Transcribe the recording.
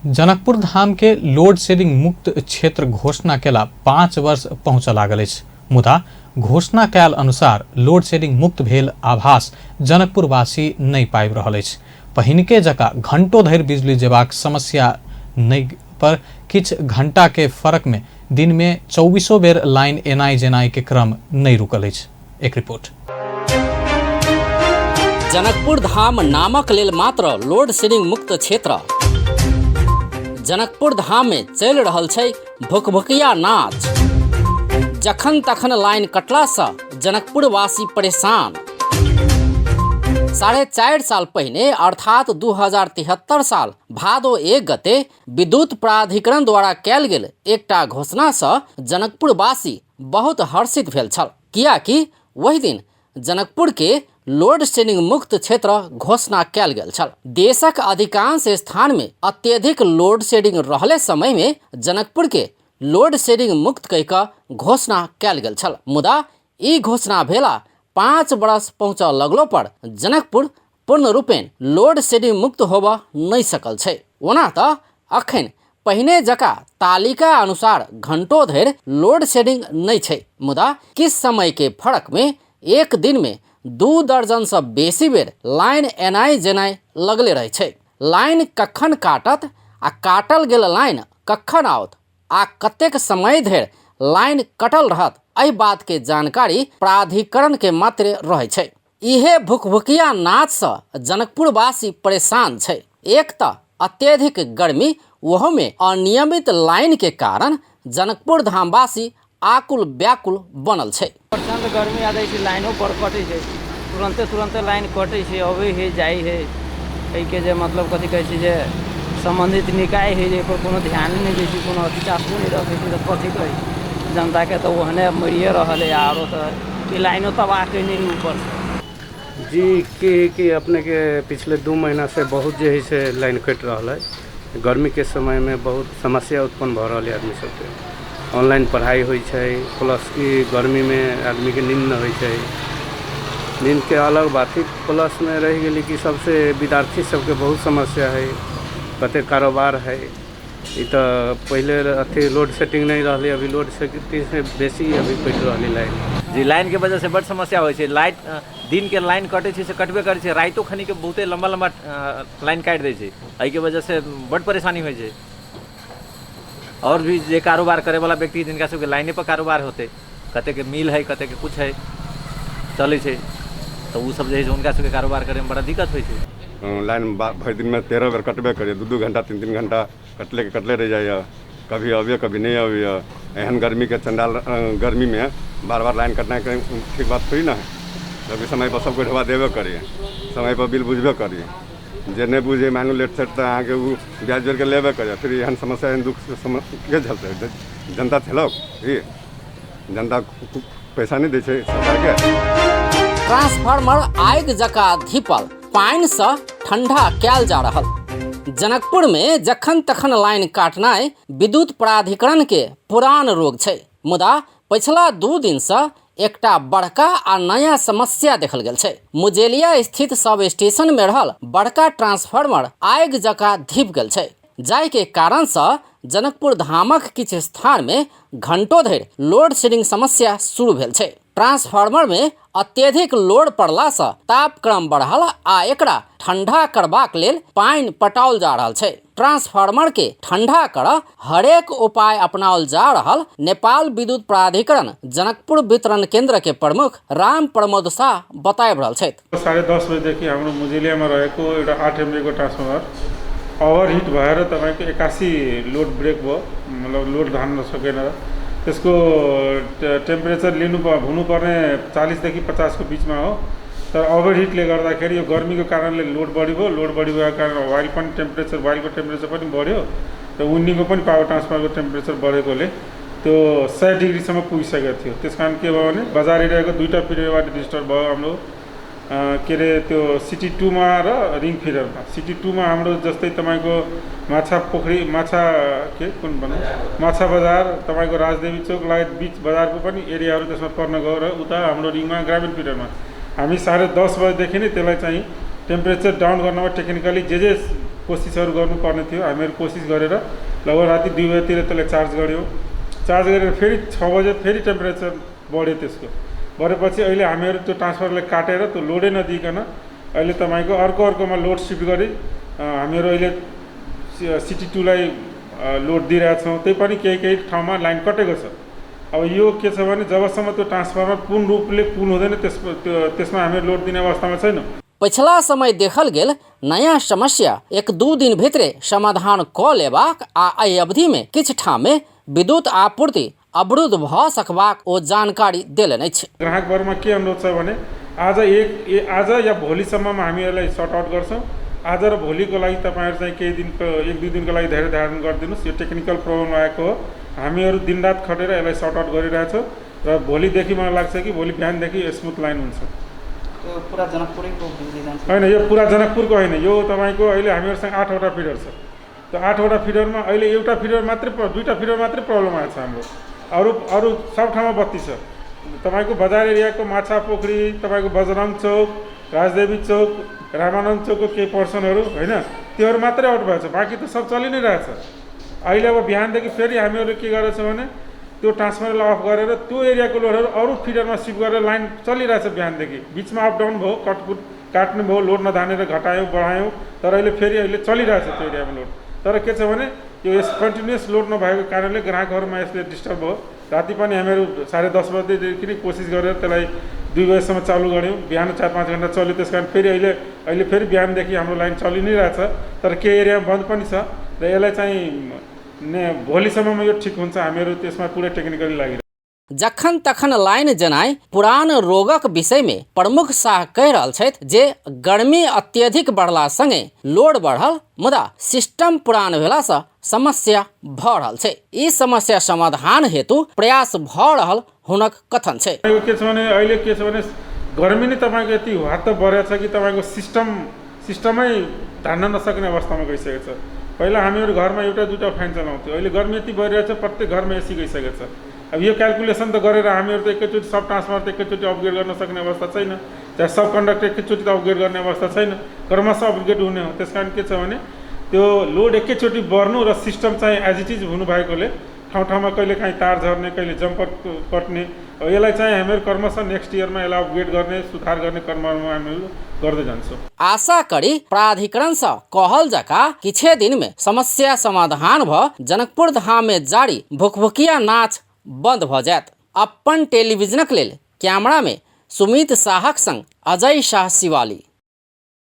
जनकपुर धाम के load shedding मुक्त क्षेत्र घोषणा केला 5 वर्ष पहुँचऽ लागल अछि, मुदा घोषणा कयल अनुसार लोड शेडिंग मुक्त भेल आभास जनकपुरवासी नहि पाबि रहल अछि। पहिनके जकाँ घंटो धरि बिजली जेबाक समस्या नहि पर किछु घंटा के फरक मे दिन मे 24 बेर लाइन एनाइ जेनाइ के क्रम नहि रुकल अछि। एक रिपोर्ट। जनकपुर धाम नामक लेल मात्र लोड शेडिंग मुक्त क्षेत्र। जनकपुर धाम में चलि रहल छै भुकभुकिया नाच। जखन तखन लाइन कटला से जनकपुरवासी परेशान। 4.5 साल पहिने अर्थात 2073 साल भादो 1 गते विद्युत प्राधिकरण द्वारा कयल गेल एकटा घोषणा से जनकपुरवासी बहुत हर्षित भेल छल, कियाकि ओहि दिन जनकपुर के लोड शेडिंग मुक्त क्षेत्र घोषणा कयल गेल छल। देशक अधिकांश स्थान में अत्यधिक लोड शेडिंग रहले समय में जनकपुर के लोड शेडिंग मुक्त कहि कऽ घोषणा कयल गेल छल। मुदा ई घोषणा भेला 5 वर्ष पहुँचऽ लगलो पर जनकपुर पूर्ण रूपेण लोड शेडिंग मुक्त होबऽ नहि सकल छै। ओना तऽ अखन पहिने जकाँ तालिका अनुसार घंटो धरि लोड शेडिंग नहि छै, मुदा किछु समय के फर्क में एक दिन में 2 दर्जन से बेसी बेर लाइन एनाइ जेनाइ लगले रहै छै। लाइन कखन काटत आ काटल गेल लाइन कखन आओत आ कतेक समय धरि लाइन कटल रहत, एहि बात के जानकारी प्राधिकरण के मात्र रहै छै। इहे भुकभुकिया नाच से जनकपुरवासी परेशान छै। एक तऽ अत्यधिक गर्मी, ओहो में अनियमित लाइन के कारण जनकपुर धामवासी आकुल व्याकुल बनल छै। प्रचंड गर्मी आ जाइ छै, लाइनो बड़ कटै छै, तुरन्ते तुरन्ते लाइन कटै छै, अबै है जाइ है। एहिके जे मतलब कथी कहै छै जे सम्बन्धित निकाय है जे एहिपर कोनो ध्यान नहि दै छै, कोनो अथी चासो नहि रखै छै, तऽ कथी कहै जनताके, तऽ ओहने मरिए रहल है। आरो तऽ ई लाइनो तबाह कयने है ऊपरसँ। जी की अपने के पिछले 2 महीना से बहुत जे है से लाइन कटि रहल है। गर्मी के समय में बहुत समस्या उत्पन्न भऽ रहल है आदमी सबके। ऑनलाइन पढ़ाई होइ छै, प्लस की गर्मी में आदमी के नींद नहि होइ छै, नींद के अलग बात है। प्लस में रहि गेलै कि सबसे विद्यार्थी सबके बहुत समस्या है, कते कारोबार है। ई तऽ पहिले अथी लोड सेटिंग नहि रहलै, अभी लोड सेटिंग से बेसी अभी कटि रहलै लाइन। जी लाइनके वजहसँ बड्ड समस्या होइ छै। लाइट दिनके लाइन कटै छै से कटबे करै छै, रातिओ खनिके बहुते लम्बा लम्बा लाइन काटि दै छै, एहिके वजहसँ बड्ड परेशानी होइ छै। आओर भी जे कारोबार करैवला व्यक्ति जिनका सबके लाइनेपर कारोबार होतै, कतेकके मिल हइ, कतेकके किछु हइ, चलै छै, तऽ ओ सब जे हइ से हुनका सबके कारोबार करैमे बड़ा दिक्कत होइ छै। लाइन भरि दिनमे 13 बेर कटबे करैए, 2-2 घंटा 3-3 घंटा कटले के कटले रहि जाइए, कभी अबैए कभी नहि अबैए। एहन गर्मीके चंडाल गर्मीमे बार बार लाइन कटनाइ ठीक बात थोड़ी ना है। जबकि समयपर सबके ढोबा देबे करैए, समयपर बिल बुझबे करैए, जे नहि बुझे मानू लेट सेट तऽ अहाँके ओ ब्याज जोड़िके लेबे करैए। फिर एहन समस्या एहन दुःख के झेलतै जनता? झेलक ई जनता पैसा नहि दै छै सरकारके। ट्रांसफार्मर आगि जकाँ धीपल, पानि सँ ठंडा कयल जा रहल। जनकपुर में जखन तखन लाइन काटनाइ विद्युत प्राधिकरण के पुरान रोग छै, मुदा पछिला 2 दिन सँ एकटा बड़का आ नया समस्या देखल गेल छै। मुजेलिया स्थित सब स्टेशन में रहल बड़का ट्रांसफार्मर आगि जकाँ धीप गेल छै, जाहि के कारण सँ जनकपुर धामक किछु स्थान में घंटो धरि लोड शेडिंग समस्या शुरू भेल छै। ट्रांसफार्मर में अत्यधिक लोड पड़ला सँ तापक्रम बढ़ल आ एकरा ठंडा करबाक लेल पानि पटाओल जा रहल छै। ट्रांसफार्मर के ठंडा कर हरेक उपाय अपनाओल जा रहल नेपाल विद्युत प्राधिकरण जनकपुर वितरण केंद्र के प्रमुख राम प्रमोद शाह बताबि रहल छथि। 10:30 बजेदेखि हाम्रो मुजेलियामा रहेको एउटा 8 एमबीको ट्रान्सफर्मर ओभर हिट भएर तपाईँको 81 लोड ब्रेक भयो, मतलब लोड धान्न सकेन। त्यसको टेम्परेचर लिनु हुनुपर्ने 40 देखि 50 को बिचमा हो, तर ओभर हिटले गर्दाखेरि यो गर्मीको कारणले लोड बढी भयो। लोड बढी भएको कारण वाइल पनि टेम्परेचर, वाइलको टेम्परेचर पनि बढ्यो र उन्नीको पनि पावर ट्रान्सफर्मरको टेम्परेचर बढेकोले त्यो 100 डिग्रीसम्म पुगिसकेको थियो। त्यस कारण के भयो भने बजारिरहेको दुईवटा फिडरबाट डिस्टर्ब भयो हाम्रो, के अरे त्यो सिटी 2मा र रिङ फिडरमा। सिटी 2मा हाम्रो जस्तै तपाईँको माछा पोखरी, माछा के कुन भन्नु, माछा बजार, तपाईँको राजदेवी चौक लगायत बिच बजारको पनि एरियाहरू त्यसमा पर्न गयो र उता हाम्रो रिङमा ग्रामीण फिडरमा हामी 10:30 बजेदेखि नै त्यसलाई चाहिँ टेम्परेचर डाउन गर्नमा टेक्निकली जे जे कोसिसहरू गर्नुपर्ने थियो। हामीहरू कोसिस गरेर लगभग राति 2 बजीतिर त्यसलाई चार्ज गऱ्यौँ। चार्ज गरेर फेरि 6 बजे फेरि टेम्परेचर बढ्यो। त्यसको बढेपछि अहिले हामीहरू त्यो ट्रान्सफरलाई काटेर त्यो लोडै नदिइकन अहिले तपाईँको अर्को अर्कोमा लोड सिफ्ट गरी हामीहरू अहिले सिटी 2लाई लोड दिइरहेछौँ। त्यही पनि केही केही ठाउँमा लाइन कटेको छ। अब यो के छ भने जबसम्म त्यो ट्रान्सफर्मर पूर्ण रूपले कुल हुँदैन त्यसमा हामी लोड दिने अवस्थामा छैनौँ। पछिला समय देखल गेल नया समस्या 1-2 दिन भितरे समाधान क लेबाक आ एहि अवधि में किछु ठाम में विद्युत आपूर्ति अवरुद्ध भ सकबाक ओ जानकारी देलनि अछि। ग्राहक वर्गमा के अनुरोध छ भने आज आज या भोलिसम्ममा हामी यसलाई सर्ट आउट गर्छौँ। आज र भोलिको लागि तपाईँहरू चाहिँ केही दिनको 1-2 दिनको लागि धैर्य धारण गरिदिनुहोस्। यो टेक्निकल प्रब्लम आएको हो। हामीहरू दिनरात खटेर यसलाई सर्ट आउट गरिरहेछौँ र भोलिदेखि मलाई लाग्छ कि भोलि बिहानदेखि स्मुथ लाइन हुन्छ। पुरा जनकपुरैको बिजुली जान्छ होइन, यो पुरा जनकपुरको होइन। यो तपाईँको अहिले हामीहरूसँग 8वटा फिडर छ। त्यो 8वटा फिडरमा अहिले एउटा फिडर मात्रै 2टा फिडर मात्रै प्रब्लम आएको छ हाम्रो। अरू अरू सब ठाउँमा बत्ती छ। तपाईँको बजार एरियाको माछा पोखरी, तपाईँको बजरङ चौक, राजदेवी चौक, रामानन्द चौकको केही पर्सनहरू होइन त्योहरू मात्रै आउट भएको छ, बाँकी त सब चलि नै रहेछ। अहिले अब बिहानदेखि फेरि हामीहरू के गरेको छौँ भने त्यो ट्रान्सफर्मरलाई अफ गरेर त्यो एरियाको लोडहरू अरू फिडरमा सिफ्ट गरेर लाइन चलिरहेछ बिहानदेखि। बिचमा अप डाउन भयो, कटकुट काट्नु भयो, लोड नधानेर घटायौँ बढायौँ, तर अहिले फेरि अहिले चलिरहेछ त्यो एरियामा लोड। तर के छ भने यो यस कन्टिन्युस लोड नभएको कारणले ग्राहकहरूमा यसले डिस्टर्ब भयो। राति पनि हामीहरू 10:30 बजीदेखि नै कोसिस गरेर त्यसलाई 2 बजीसम्म चालु गऱ्यौँ। बिहान 4-5 घन्टा चल्यो। त्यस कारण फेरि अहिले अहिले फेरि बिहानदेखि हाम्रो लाइन चलि नै रहेछ, तर केही एरियामा बन्द पनि छ र यसलाई चाहिँ भोलिसम्ममा यो ठिक हुन्छ। हामीहरू त्यसमा पुरै टेक्निकली लागिरहेको। जखन तखन लाइन जनाय पुरान रोगक विषय में प्रमुख शाह कहि रहल छथि जे गर्मी अत्यधिक बढ़ला संगे लोड बढ़ल, मुदा सिस्टम पुरान भेला से समस्या भ रहल छै। ई समस्या समाधान हेतु प्रयास भ रहल हुनक कथन छै। के छ भने अहिले के छ भने गर्मी नै तपाईँको यति हात बढेको छ कि तपाईँको सिस्टमै धान्न नसक्ने अवस्थामा गइसकेको छ। पहिला हामीहरू घरमा 1-2 फ्यान चलाउँथ्यौँ, अहिले गर्मी यति बढिरहेको छ प्रत्येक घरमा एसी गइसकेको छ। अब यो क्यालकुलेसन त गरेर हामीहरू त एकैचोटि सब ट्रान्सफर्मर त एकैचोटि अपग्रेड गर्न सक्ने अवस्था छैन, चाहे सब कन्डक्टर एकैचोटि त अपग्रेड गर्ने अवस्था छैन, क्रमशः अपग्रेड हुने हो। त्यस कारण के छ भने त्यो लोड एकैचोटि बढ्नु र सिस्टम चाहिँ एज it is हुनुभएकोले ठाउँ ठाउँमा कहिले काहीँ तार झर्ने, कहिले जम्पर कट्ने, यसलाई चाहिँ हामीहरू क्रमशः नेक्स्ट इयरमा यसलाई अपग्रेड गर्ने, सुधार गर्ने क्रममा हामीहरू गर्दै जान्छौँ। आशा करी प्राधिकरण से कहल जका किछे दिन में समस्या समाधान भ जनकपुर धाम में जारी भुकभुकिया नाच बंद भ जायत। अपन टेलीविजनक लेल कैमरा में सुमित शाहक संग अजय शाह शिवाली।